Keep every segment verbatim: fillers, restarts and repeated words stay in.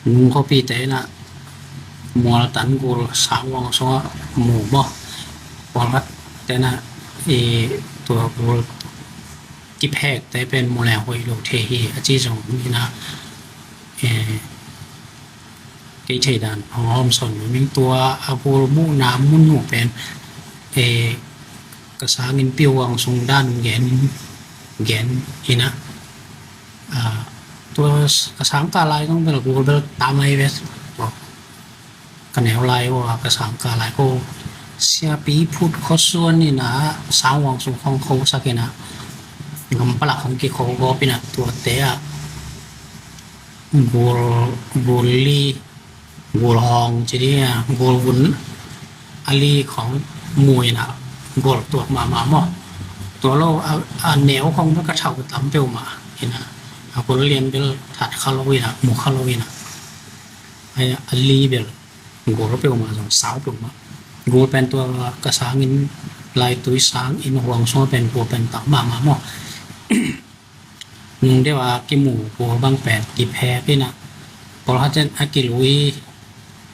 Nung khuapite in ah mualtan gul sangvuang sungah mu maw. Pawlkhat te in ah i tua gul kiphekte pen mu leng hoih lo thei hi a ci zong in ah, eh, kei thei dan hong hawm sawn lo ning. Tua a gul muhna mun uh pen, eh, ka sangin piuang sung dan gen, gen in ah, ah, tua ka sangkah lai zong bel gul bel tam lai ve. Tua ka neu lai uh a ka sangkah lai ko siapi phut khuasuan in ah sangvuang sung khong khosak in ah gam palak khong kikho gawp in ah tuate ah gul, gul li, gul hawng ci ding a, gul vun a li khong mu in ah gul tuak mahmah maw. Tua lo a, a neu khong bel ka thau tam peuhmah in ah, a gul lian bel that kha lo in ah, mu kha lo in ah, a, a li bel gul peuhmah zong sau peuhmah. Gul pen tua ka sangin, laitui sangin huang sung pen gul pen tam mahmah maw. Nung deuh a kimu gul bang pen kiphek in ah, pawlkhat in a kilui,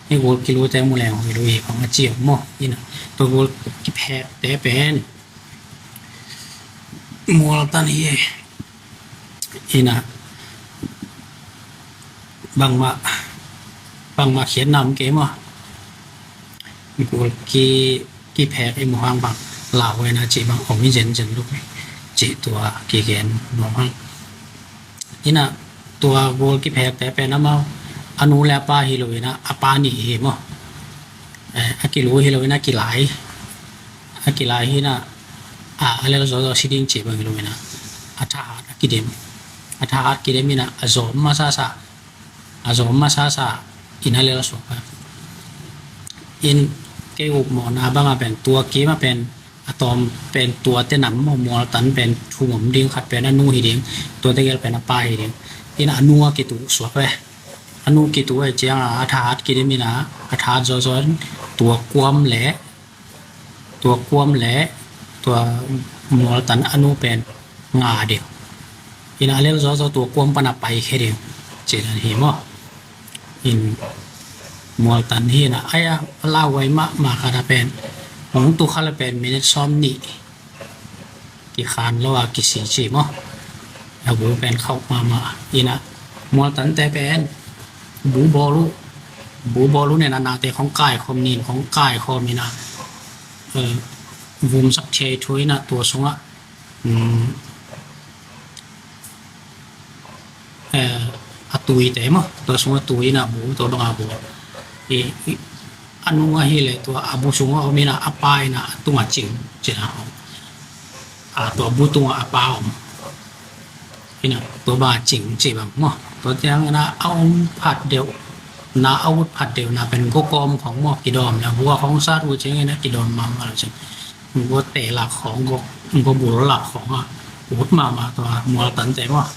i gul kilui te mu leng hoih lo hi khong a ci om maw. In ah tua gul kiphekte pen mualtan hi e. In ah bangmah, bangmah khiatna om kei maw. Gul ki, kiphek i mu hang bang lauhuaina cih bang om hi zenzen luk cih tua kigen nuam hang. In ah tua gul kiphekte pen amau a nu le a pa hi lo in ah, a pa nih hi maw. Eh, a kilu hi lo in ah, a kilai, a kilai hi in ah, a, a lel zawzaw si ding cih bang hi lo in ah, a thahat a kidem, a thahat kidem in ah, a zawm masasa, a zawm masasa in a lel suak a. In kei upmawhna bang a pen tua kim a pen a tawm pen tuate nam maw, mualtan pen thu ngam ding khat pen a nu hi ding, tuate gel pen a pa hi ding. In a nu a kitu suak ve. A nu kitu a ciang a, a thahat kidem in ah, a thahat zawzaw in tua kuam le, tua kuam le tua mualtan a nu pen nga ding. In a lel zawzaw tua kuam pan a paikhia ding cih dan hi maw. In mualtan hi in ah, ai a lauhuai mahmah khat a pen hong tu kha le pen minute sawm nih kikhan lo a kisi ci maw. A bu pen khauh mahmah in ah, mualtante pen bu bawl uh, bu bawl uh, nen a nate khong kaikhawm, nin khong kaikhawm in ah, eh, vumsak thiaithu in ah tua sungah, um, eh, a tuite maw, tua sungah tui in ah bu, tua bang a bu. I, i, a nung ahih leh tua a bu sungah om in ah, a pa in ah a tungah cing cih na om. A, tua bu tungah a pa om in ah, tua bang a cing cih bang maw. Tua ciang in ah a om phat deuh na, a ut phat deuh na pen gua kawm khong maw, kidawm na, gua khong sat uh ciang in ah kidawm mahmah lo cing. Guate lak khong, gua, gua bul lak khong a ut mahmah tua mualtante maw.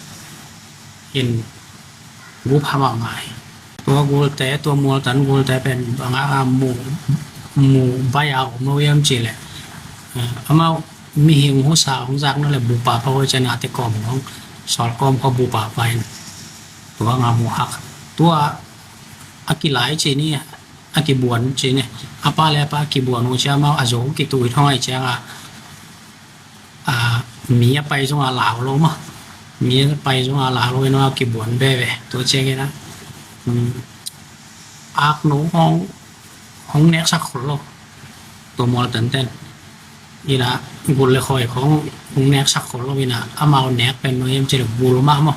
In gu pha mahmah hi. Tua gulte, tua mualtan gulte pen bang a mu, mu bai a om lo hiam cih leh, eh, amau mihing husa hong zak na leh bu pahpah uh, ciang a te kawm hong sawl kawm khawng bu pahpah in tua nga mu hak. Tua a kilai ci ni, a kibuan ci ni. A pa le a pa a kibuan uh ciang amau a zo kitu in hong ai ciang a, a, mi a pai zong a lau lo maw. Mi a pai zong a lau lo in a kibuan veve. Tua ciang in a, um, aknu hong, hong neksak khol lo tua mualtanten. In a gul le khoi khong hong neksak khol lo in a, amau nek pen bang hiam cih leh gul mah maw.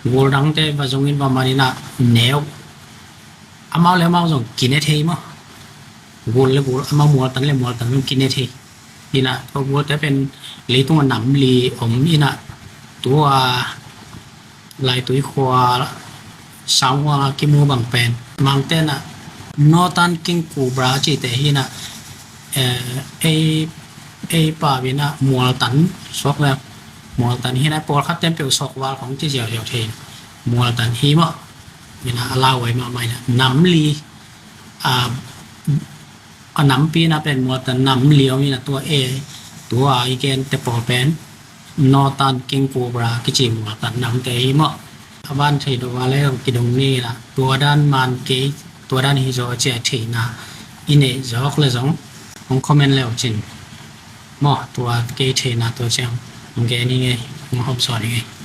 Gul dangte va zong in va man in a neu. Amau le amau zong kine thei maw. Gul le gul, amau mualtan le mualtan zong kine thei. In a tua gulte pen leitung a nam li om in a, tua Laitui khua Sanghuang a kimu bang pen Mangte in a Northern King Cobra cihte hi in a, eh, ei, ei pau in a mualtan suak le mualtan hi in a, pawlkhat ten peuh sawkval khong ci ziauziau thei in mualtan hi maw. In a, a lauhuai mahmah in a, nam li, a, a nampi in a pen mualtan nam li om in a, tua e, tua i gente pawl pen Northern King Cobra kici mualtan namte hi maw. a ban thei lo a le kidong ni la, tua dan man kei, tua dan hi zaw ci a theihna i neih zawk le zong hong comment le uh cin maw, tua kei theihna tua ciang hong gen hi ngei, hong hawm sawn hi ngei.